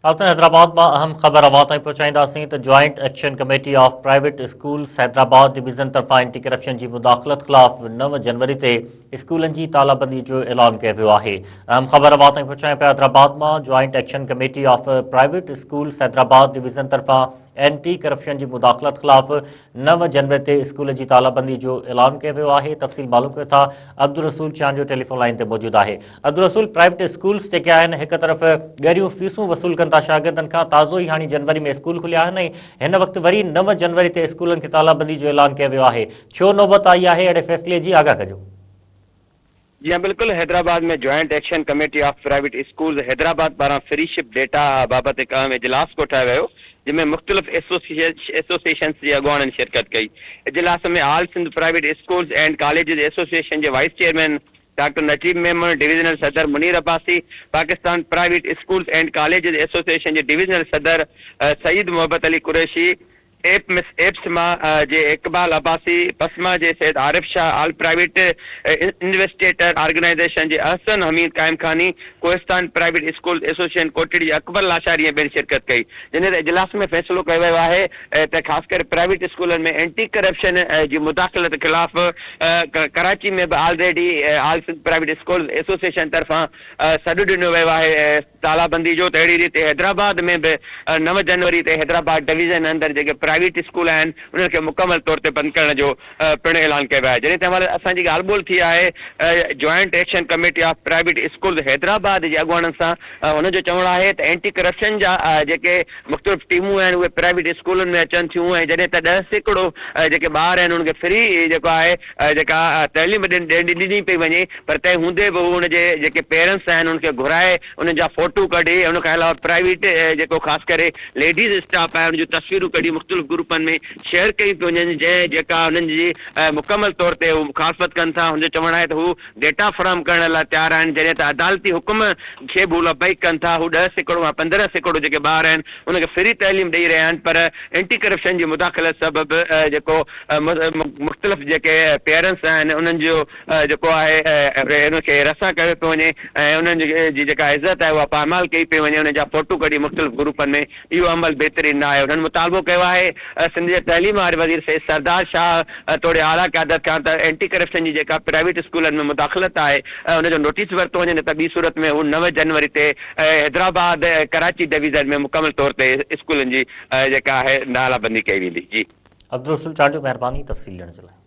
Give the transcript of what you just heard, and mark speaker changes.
Speaker 1: ناظرين حيدرآباد مان اهم خبر اوهان تائين پهچائينداسين ته joint action committee of private schools Hyderabad division طرفان اينٽي ڪرپشن جي مداخلت خلاف نو جنوري تي اسڪولن جي تالابندي جو اعلان ڪيو ويو آهي اهم خبر اوهان تائين پهچايون پيا حيدرآباد مان joint action committee of private schools Hyderabad division طرفان اينٽي ڪرپشن جي مداخلت خلاف نو جنوري تي اسڪول جي تالابندي جو اعلان ڪيو ويو آهي تفصيل معلوم ڪيو ٿا عبدالرسول چانڊيو ٽيليفون لائين تي موجود آهي عبدالرسول پرائيوٽ اسڪولز جيڪي آهن هڪ طرف ڳريون فيسون وصول ڪن ٿا شاگردن کان تازو ئي هاڻي جنوري ۾ اسڪول کليا آهن ۽ هن وقت وري نو جنوري تي اسڪولن کي تالابندي جو اعلان ڪيو ويو آهي ڇو نوبت آئي آهي اهڙي فيصلي جي آگاهه ڪجو.
Speaker 2: جي ها بلڪل Hyderabad ۾ joint action committee of private schools Hyderabad پاران فري شپ ڊيٽا بابت هڪ اهم اجلاس ڪوٺايو ويو جنهن ۾ مختلف ايسوسيئيشنز جي اڳواڻن شرڪت ڪئي اجلاس ۾ all Sindh private schools and colleges association جي vice chairman doctor Najeeb Memon, divisional صدر Munir Abbasi, Pakistan private schools and colleges association جي ڊويزنل صدر سيد محبت علي قريشي، ايپسما جي اقبال عباسي، پسما جي Syed Arif Shah, all private investigator organisation جي Ahsan Hameed Qaimkhani, Kohistan private schools association Kotri جي اڪبر لاشاري ۽ ٻين شرڪت ڪئي. جڏهن ته اجلاس ۾ فيصلو ڪيو ويو آهي ته خاص ڪري پرائيويٽ اسڪولن ۾ اينٽي ڪرپشن جي مداخلت خلاف ڪراچي ۾ به already all Sindh private schools association طرفان سڏ ڏنو ويو آهي تالابندي جو ته اهڙي ريت حيدرآباد ۾ به نو جنوري تي حيدرآباد ڊويزن اندر جيڪي پرائيويٽ اسڪول آهن انهن کي مڪمل طور تي بند ڪرڻ جو پڻ اعلان ڪيو ويو آهي جڏهن ته هن مهل اسان جي ڳالهه ٻولهه ٿي آهي joint action committee of private schools Hyderabad جي اڳواڻن سان هنن جو چوڻ آهي ته اينٽي ڪرپشن جا جيڪي مختلف ٽيمون آهن اهي پرائيويٽ اسڪولن ۾ اچن ٿيون ۽ جڏهن ته 10% جيڪي ٻار آهن انهن کي فري جيڪو آهي جيڪا تعليم ڏني پئي وڃي پر تنهن هوندي به هو ان جي جيڪي پيرنٽس آهن انهن کي گهرائي انهن جا فوٽو ڪڍي ان کان علاوه پرائيويٽ جيڪو خاص ڪري ليڊيز اسٽاف آهي ان جون تصويرون ڪڍي مختلف گروپن ۾ شيئر ڪيون پيون وڃن جنهن جيڪا انهن جي مڪمل طور تي هو مخالفت ڪن ٿا هن جو چوڻ آهي ته هو ڊيٽا فراهم ڪرڻ لاء تيار آهن جڏهن ته عدالتي حڪم کي به هو لبيڪ ڪن ٿا هو 10% کان 15% جيڪي ٻار آهن انهن کي فري تعليم ڏئي رهيا آهن پر اينٽي ڪرپشن جي مداخلت سبب جيڪو مختلف جيڪي پيرنٽس آهن انهن جو جيڪو آهي ان کي رسا ڪيو پيو وڃي ۽ انهن جي جيڪا عزت آهي اها پائمال ڪئي پئي وڃي انهن جا فوٽو ڪڍي مختلف گروپن ۾ اهو عمل بهترين نه آهي انهن مطالبو ڪيو آهي سنڌ جي تعليم واري وزير سيد سردار شاهه توڙي اعليٰ قيادت کان ته اينٽي ڪرپشن جي جيڪا پرائيويٽ اسڪولن ۾ مداخلت آهي ان جو نوٽيس ورتو وڃي نه ته ٻي صورت ۾ هو نو جنوري تي حيدرآباد ۽ ڪراچي ڊويزن ۾ مڪمل طور تي اسڪولن جي جيڪا آهي نالابندي ڪئي ويندي جي.
Speaker 1: عبدالرسول چانڊيو مهرباني تفصيل ڏيڻ جي لاء.